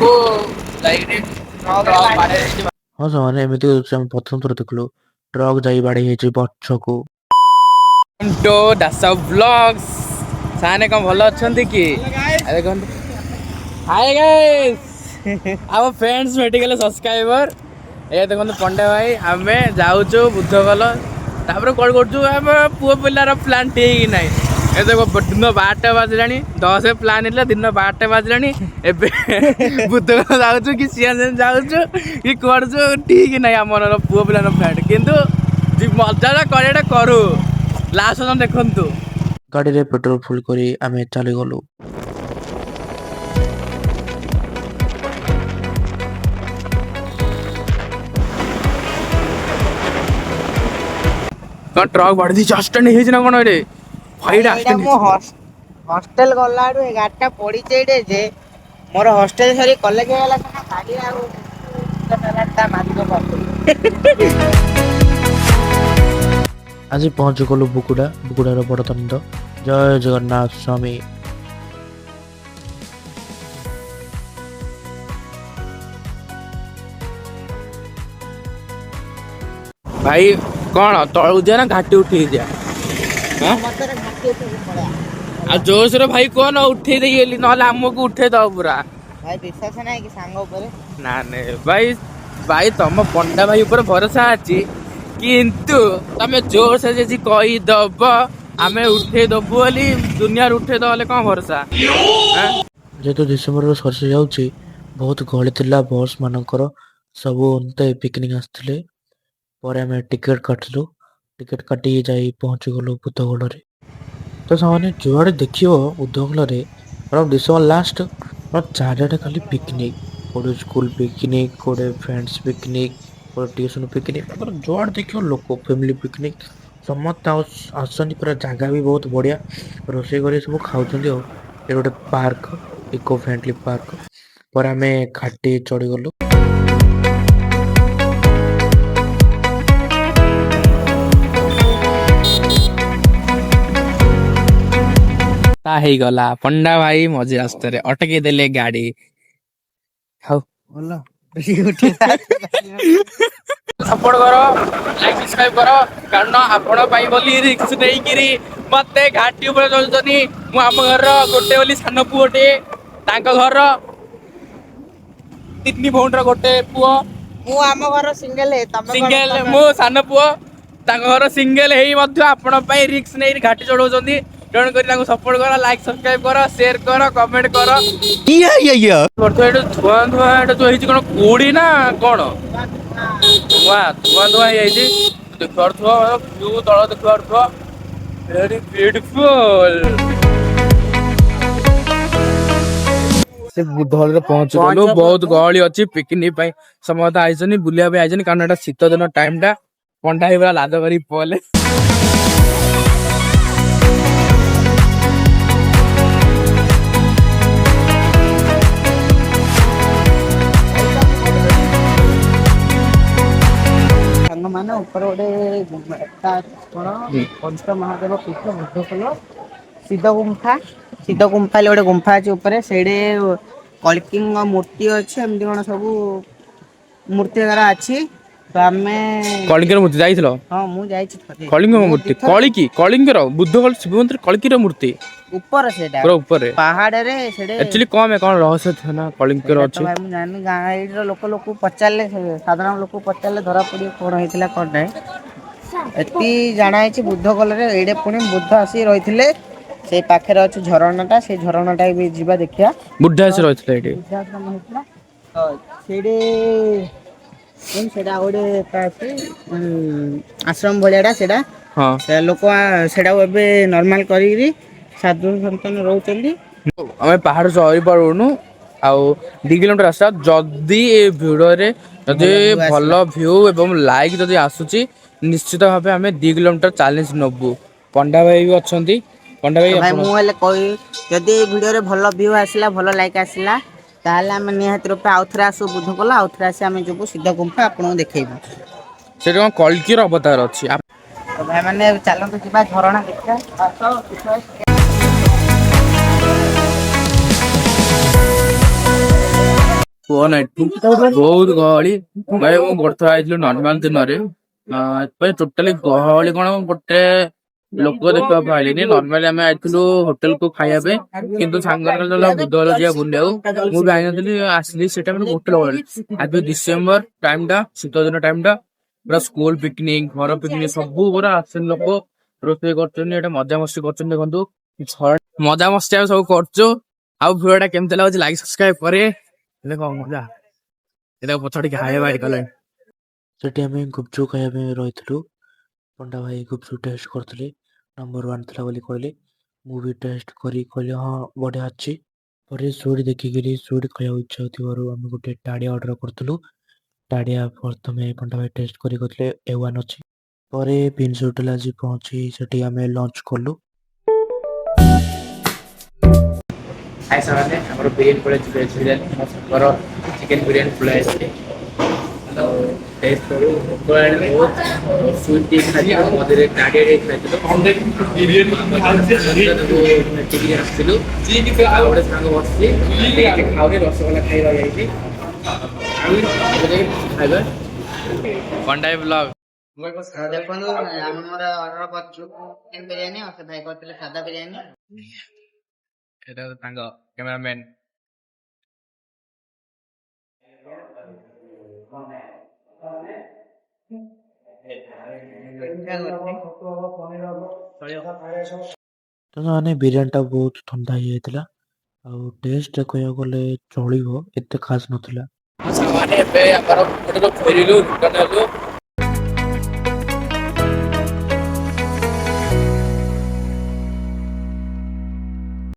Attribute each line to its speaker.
Speaker 1: କୁ ଯାଇକିରି ଟ୍ରକ୍ ବାଡେଇ ଦେଇଛି।
Speaker 2: ହଁ ସେମାନେ, ଏମିତି ଦୃଶ୍ୟ ଆମେ ପ୍ରଥମ ଥର ଦେଖିଲୁ। ଟ୍ରକ୍ ଯାଇ ବାଡ଼େଇ ହେଇଛି ପଛକୁ।
Speaker 1: ଟୋ ଦାସ ବ୍ଲଗ୍ସ ସାନେ, କଣ ଭଲ ଅଛନ୍ତି କି? ଆରେ ଦେଖନ୍ତୁ, ହାଏ ଗାଇସ୍, ଆମ ଫ୍ରେଣ୍ଡସ୍ ଭେଟିଗଲେ, ସବସ୍କ୍ରାଇବର। ଏ ଦେଖନ୍ତୁ ପଣ୍ଡା ଭାଇ, ଆମେ ଯାଉଛୁ ବୁଦ୍ଧଖୋଲ, ତାପରେ କ'ଣ କରୁଛୁ? ଆମ ପୁଅ ପିଲାର ପ୍ଲାନ୍ ଠିକ୍ ନାହିଁ। ଏ ଦେଖ, ଦିନ 12ଟା ବାଜିଲାଣି। 10 ପ୍ଲାନ୍ ହେଇଥିଲା, ଦିନ 12ଟା ବାଜିଲାଣି। ଏବେ ବୁଦ୍ଧଖୋଲ ଯାଉଛୁ କି ସିଆଞ୍ଜନ ଯାଉଛୁ କି କୁଆଡ଼ୁ ଠିକ୍ ନାହିଁ ଆମର ପୁଅ ପିଲାର ପ୍ଲାନ୍। କିନ୍ତୁ ମଜାଟା କରିବାଟା କରୁ, ଲାଷ୍ଟ ପର୍ଯ୍ୟନ୍ତ ଦେଖନ୍ତୁ।
Speaker 2: ଗାଡ଼ିରେ ପେଟ୍ରୋଲ ଫୁଲ କରି ଆମେ ଚାଲିଗଲୁ।
Speaker 1: କଣ ଟ୍ରକ୍ ବାଡ଼ି ଦେଇଛି? ଆକ୍ସିଡେଣ୍ଟ ହେଇଛି ନା କଣ ଏଠି ଭାଇ? ଏଇଟା
Speaker 3: ଏଇଟା
Speaker 1: ଆକ୍ସିଡେଣ୍ଟ।
Speaker 3: ମୁଁ ହଷ୍ଟେଲ ଗଲା ଆଡୁ ଏ ଗାଡିଟା ପଡିଛି ଏଇଠି ଯେ ମୋର ହଷ୍ଟେଲ ସରି କଲେଜ ହେଇଗଲା ସିନା, ଗାଡି ଆଉ ତା ମାଲିକ ପାଖକୁ।
Speaker 2: ଆଜି ପହଞ୍ଚିଗଲୁ ବୁଗୁଡ଼ା, ବୁଗୁଡ଼ାର ବଡ଼ଦାଣ୍ଡ। ଜୟ ଜଗନ୍ନାଥ ସ୍ୱାମୀ।
Speaker 1: ଭାଇ, କଣ ତଳକୁ ଯିବା ନା ଘାଟି ଉଠେଇ ଯିବା? ହଁ?
Speaker 3: ମତରେ ଘାଟି ଉପରକୁ ପଳେଇବା।
Speaker 1: ଆଉ ଜୋରସୋର ଭାଇ କୁହ ନା ଉଠେଇ ଦେଇକି ଗଲି, ନହେଲେ ଆମକୁ ଉଠେଇ ଦବ ପୁରା।
Speaker 3: ଭାଇ, ବିଶ୍ୱାସ ନାହିଁ କି ସାଙ୍ଗ ଉପରେ?
Speaker 1: ନା ନାଇଁ ଭାଇ, ଭାଇ ତମ ପଣ୍ଡା ଭାଇ ଉପରେ ଭରସା ଅଛି, କିନ୍ତୁ ତମେ ଜୋରସେ ଯଦି କହିଦବ ଆମେ ଉଠେଇ ଦବୁ ବୋଲି, ଦୁନିଆରେ ଉଠେଇ ଦବ ହେଲେ କଣ ଭରସା ଆଁ?
Speaker 2: ଯେହେତୁ ଡିସେମ୍ବରରୁ ସରି ଯାଉଛି, ବହୁତ ଗହଳି ଥିଲା ବସ୍ ମାନଙ୍କର। ସବୁ ଏମିତି ପିକନିକ୍ ଆସିଥିଲେ। ପରେ ଆମେ ଟିକେଟ୍ କାଟିଲୁ। ଟିକେଟ୍ କାଟି ଯାଇ ପହଞ୍ଚିଗଲୁ ବୁଦ୍ଧଖୋଲରେ। ତ ସେମାନେ ଯୁଆଡ଼େ ଦେଖିବ ବୁଦ୍ଧଖୋଲରେ ଡିସେମ୍ବର ଲାଷ୍ଟ ଚାରିଆଡ଼େ ଖାଲି ପିକନିକ୍। କେଉଁଠି ସ୍କୁଲ ପିକନିକ୍, କେଉଁଠି ଫ୍ରେଣ୍ଡସ୍ ପିକନିକ୍, କେଉଁଠି ଟିଉସନ୍ ପିକନିକ୍, ତାଙ୍କର ଯୁଆଡ଼େ ଦେଖିବ ଲୋକ, ଫ୍ୟାମିଲି ପିକନିକ୍, ସମସ୍ତେ ଆଉ ଆସୁଛନ୍ତି। ପୁରା ଜାଗା ବି ବହୁତ ବଢ଼ିଆ, ରୋଷେଇ କରି ସବୁ ଖାଉଛନ୍ତି। ଆଉ ଏଠି ଗୋଟେ ପାର୍କ, ଇକୋ ଫ୍ରେଣ୍ଡଲି ପାର୍କ। ପରେ ଆମେ ଘାଟି ଚଢ଼ିଗଲୁ।
Speaker 1: ତା ହେଇଗଲା, ପଣ୍ଡା ଭାଇ ମଝି ରାସ୍ତାରେ ଅଟକେଇ ଦେଲେ ଗାଡି। ହଉ।
Speaker 3: ଭଲ।
Speaker 1: ସପୋର୍ଟ କର, ଲାଇକ୍ ସବସ୍କ୍ରାଇବ କର, କାରଣ ଆପଣ ପାଇଁ ବୋଲି ରିସ୍କ ନେଇକିରି ମତେ ଘାଟି ଉପରେ ଚଢୁଛନ୍ତି। ମୁଁ ଆମ ଘରର ଗୋଟେ ବୋଲି ସାନ ପୁଅଟେ, ତାଙ୍କ ଘରର ତିନି ଭଉଣୀର ଗୋଟେ ପୁଅ।
Speaker 3: ମୁଁ ଆମ ଘର ସିଙ୍ଗଲ, ତମେ କଣ
Speaker 1: ସିଙ୍ଗଲ।
Speaker 3: ତମେ
Speaker 1: ମୁଁ ସାନ ପୁଅ, ତାଙ୍କ ଘର ସିଙ୍ଗଲ ହେଇ ମଧ୍ୟ ଆପଣ ପାଇଁ ରିସ୍କ ନେଇ ଘାଟି ଚଢଉଛନ୍ତି। ତେଣୁ କରି ତାଙ୍କୁ ସପୋର୍ଟ କର, ଲାଇକ୍ ସବସ୍କ୍ରାଇବ କର, ସେୟାର କର, କମେଣ୍ଟ କର। ବର୍ତ୍ତମାନ ଏଠି ଧୂଆଁ ଧୂଆଁ, ଏଟା ଯୋଉ ହେଇଛି କଣ, କୋଡି ନା କଣ, ଧୂଆଁ ଧୂଆଁ ଧୂଆଁ ହେଇଯାଇଛି। ଦେଖିପାରୁଥିବ ଭିଉ, ତଳ ଦେଖିପାରୁଥିବ, ଭେରି ବ୍ୟୁଟିଫୁଲ। ସେ ବୁଦ୍ଧରେ ପହଞ୍ଚିଗଲୁ। ବହୁତ ଗହଳି ଅଛି, ପିକନିକ ପାଇଁ ସମସ୍ତେ ଆଇଛନ୍ତି, ବୁଲିବା ପାଇଁ ଆଇଛନ୍ତି, କାରଣ ଏଟା ଶୀତ ଦିନ ଟାଇମ ଟା। ପଣ୍ଡା ହେଇ ପୁରା ଲାଜ କରିକି ପଲେ।
Speaker 3: ସାଙ୍ଗମାନେ, ଉପରେ ଗୋଟେ ଏଟା କଣ, ପଞ୍ଚ ମହାଦେବ ପୀଠ ବୁଦ୍ଧଖୋଲ ସିଦ୍ଧ ଗୁମ୍ଫା। ସିଦ୍ଧ ଗୁମ୍ଫା ହେଲେ ଗୋଟେ ଗୁମ୍ଫା ଅଛି ଉପରେ, ସେଇଠି କଳ୍କୀଙ୍କ ମୂର୍ତ୍ତି ଅଛି। ଏମିତି କଣ ସବୁ ମୂର୍ତ୍ତି ଦ୍ୱାରା ଅଛି। ତ ଆମେ
Speaker 1: କଳିଙ୍ଗର ମୂର୍ତ୍ତି ଯାଇଥିଲ?
Speaker 3: ହଁ, ମୁଁ ଯାଇଛି ଥରେ।
Speaker 1: କଳିଙ୍ଗ
Speaker 3: ମୁଁ
Speaker 1: ମୂର୍ତ୍ତି।
Speaker 3: ଦିଥର।
Speaker 1: କଳିକି, କଳିଙ୍ଗର ବୁଦ୍ଧ ଶିବ ମନ୍ଦିର, କଳିକିର ମୂର୍ତ୍ତି।
Speaker 3: ଉପରେ ସେଇଟା।
Speaker 1: ପୁରା ଉପରେ।
Speaker 3: ପାହାଡରେ ସେଠି।
Speaker 1: ଆକ୍ଚୁଆଲି କଣ କଣ ରହସ୍ୟ ଥିବ ନା କଳିଙ୍ଗର
Speaker 3: ସେଇଟା ତ
Speaker 1: ଅଛି?
Speaker 3: ଭାଇ ମୁଁ ଜାଣିନି। ଗାଁ ଏଇଠିର ଲୋକ ଲୋକକୁ ପଚାରିଲେ, ସାଧାରଣ ଲୋକକୁ ପଚାରିଲେ ଧରା ପଡିବ କଣ ହେଇଥିଲା କଣ ନାହିଁ। ଏତି ଜାଣା ହେଇଛି, ବୁଦ୍ଧ କଲରେ ଏଇଠି ପୁଣି ବୁଦ୍ଧ ଆସିକି ରହିଥିଲେ। ସେଇ ପାଖରେ ଅଛି ଝରଣାଟା, ସେଇ ଝରଣାଟା ବି ଯିବା ଦେଖିବା।
Speaker 1: ବୁଦ୍ଧ ଆସି ରହିଥିଲେ ଏଠି।
Speaker 3: ବୃଦ୍ଧାଶ୍ରମ ହେଇଥିଲା ତ ସେଇଠି। ସେଇଟା ଆଉ ଗୋଟେ ଅଛି ଆଶ୍ରମ ଭଳିଆଟା ସେଇଟା। ସେ ଲୋକ ସେଇଟାକୁ ଏବେ ନର୍ମାଲ କରିକିରି ସାଧୁ ସନ୍ତାନ ରହୁଛନ୍ତି।
Speaker 1: ଆମେ ପାହାଡ଼ ଚଢ଼ି ପାରୁନୁ ଆଉ 2 କିଲୋମିଟର ରାସ୍ତା। ଯଦି ଏ ଭିଡ଼ିଓରେ ଯଦି
Speaker 3: ଭଲ view
Speaker 1: ଭଲ ଭ୍ୟୁ ଏବଂ ଲାଇକ୍ ଯଦି ଆସୁଛି, ନିଶ୍ଚିତ ଭାବେ ଆମେ 2 କିଲୋମିଟର ଚ୍ୟାଲେଞ୍ଜ ନେବୁ। ପଣ୍ଡା ଭାଇ ବି ଅଛନ୍ତି। ପଣ୍ଡା ଭାଇ,
Speaker 3: ତ ଭାଇ,
Speaker 1: ଆପଣ
Speaker 3: ମୁଁ ହେଲେ କହିବି, ଯଦି ଏଇ ଭିଡ଼ିଓରେ ଭଲ ଭ୍ୟୁ ଆସିଲା, ଭଲ ଲାଇକ୍ ଆସିଲା, ତାହେଲେ ଆମେ ନିହାତି ରୂପେ ଆଉଥରେ ଆସୁ ବୁଦ୍ଧ କଲା, ଆଉଥରେ ଆସି ଆମେ ଯିବୁ ସିଦ୍ଧ ଗୁମ୍ଫା, ଆପଣଙ୍କୁ ଦେଖେଇବୁ।
Speaker 1: ସେଠି କଣ କଳ୍କିର ଅବତାର ଅଛି?
Speaker 3: ତ ଭାଇମାନେ, ଚାଲନ୍ତୁ ଯିବା ଝରଣା ଦେଖିବା, ଆସ।
Speaker 1: କୁହ ନା, ଏଠୁ ବହୁତ ଗହଳି ଭାଇ। ମୁଁ ଗୋଟେ ଥର ଆଇଥିଲି ନର୍ମାଲ ଦିନରେ, ଟୋଟାଲି ଗହଳି କଣ, ଗୋଟେ ଲୋକ ଦେଖିବାକୁ ପାଇଲିନି। ନର୍ମାଲି ଆମେ ଆଇଥିଲୁ ହୋଟେଲ କୁ ଖାଇବା ପାଇଁ, କିନ୍ତୁ ସାଙ୍ଗରେ ବୁଦ୍ଧହଲ ଯିବା ବୁଲିବାକୁ। ମୁଁ ବି ଆଇନଥିଲି, ଆସିଲି ସେଟା ମାନେ ଗୋଟେ ଲୋକ। ଆଜି ଡିସେମ୍ବର ଟାଇମ ଟା, ଶୀତ ଦିନ ଟାଇମ ଟା, ପୁରା ସ୍କୁଲ ପିକନିକ, ଘର ପିକନିକ ସବୁ ପୁରା ଆସୁଛନ୍ତି। ଲୋକ ରୋଷେଇ କରୁଛନ୍ତି ଏଟା, ମଜାମସ୍ତି କରୁଛନ୍ତି। ଦେଖନ୍ତୁ, ମଜାମସ୍ତି ଆମେ ସବୁ କରୁଛୁ। ଆଉ ଭିଡିଓ ଟା କେମିତି ଲାଗୁଛି, ଲାଇକ୍ ସବସ୍କ୍ରାଇବ କରେ। ଦେଖ ମଜା, ଏଟା ପଛ ଟିକେ ହାଇ ବାଇ କଲେଣି।
Speaker 2: ସେଠି ଆମେ ଗୁପଚୁପ୍ ଖାଇବା ପାଇଁ ରହିଥିଲୁ। ପଣ୍ଡା ଭାଇ ଗୁପଚୁପ୍ ଟେଷ୍ଟ କରିଥିଲେ, ନମ୍ବର ୱାନ୍ ଥିଲା ବୋଲି କହିଲେ। ମୁଁ ବି ଟେଷ୍ଟ କରି କହିଲି, ହଁ, ବଢ଼ିଆ ଅଛି। ପରେ ସୁଇଟ୍ ଦେଖିକିରି ସୁଇଟ୍ ଖାଇବାକୁ ଇଚ୍ଛା ହେଉଥିବାରୁ ଆମେ ଗୋଟେ ଟାଡ଼ିଆ ଅର୍ଡ଼ର କରିଥିଲୁ। ଟାଡ଼ିଆ ପ୍ରଥମେ ପଣ୍ଡା ଭାଇ ଟେଷ୍ଟ କରି କହିଥିଲେ ଏ ୱାନ୍ ଅଛି। ପରେ ପ୍ରିନ୍ସ ହୋଟେଲ ଆଜି ପହଞ୍ଚି ସେଠି ଆମେ ଲଞ୍ଚ କଲୁ।
Speaker 1: ହାଇ ସାଙ୍ଗମାନେ, ଆମର ବିରିୟାନୀ ପଳେଇ, ଭେଜ୍ ବିରିୟାନୀ, ମୋ ସାଙ୍ଗର ଚିକେନ ବିରିୟାନୀ ପଳେଇ ଆସିଛି। ଟେଷ୍ଟ କରୁ। ଭୋକ ହେଲାଣି ବହୁତ। ସୁଇଟ୍ ଟିକେ ଖାଇଥିଲୁ, ମଝିରେ ଟାଡ଼ିଆ ଟିକେ ଖାଇଥିଲୁ, ଭେଟିକି ଆସିଥିଲୁ। ଆଉ ଗୋଟେ ସାଙ୍ଗ ବସିଛି, ଟିକେ ଖାଉନି, ରସଗୋଲା ଖାଇବା ଯାଇଛି। ଏବେ ଯାଇକି ଖାଇବା। ପଣ୍ଡା ବ୍ଲଗ।
Speaker 3: ଦେଖନ୍ତୁ, ଆମେ ମୋର ଅର୍ଡର କରିଛୁ ଚିକେନ ବିରିୟାନୀ ଆଉ ସେ ଭାଇ କରିଥିଲେ ସାଦା ବିରିୟାନୀ।
Speaker 1: ଏଟା ସାଙ୍ଗ କ୍ୟାମେରାମ୍ୟାନ।
Speaker 2: ତ ମାନେ ବିରିୟାନୀଟା ବହୁତ ଥଣ୍ଡା ହେଇଯାଇଥିଲା ଆଉ ଟେଷ୍ଟ କହିବାକୁ ଗଲେ ଚଳିବ, ଏତେ ଖାସ୍ ନଥିଲା।
Speaker 1: ସାଙ୍ଗମାନେ, ଏବେ ଆମର ହୋଟେଲ ଫେରିଲୁ, ରିଟର୍ନ ହେଲୁ।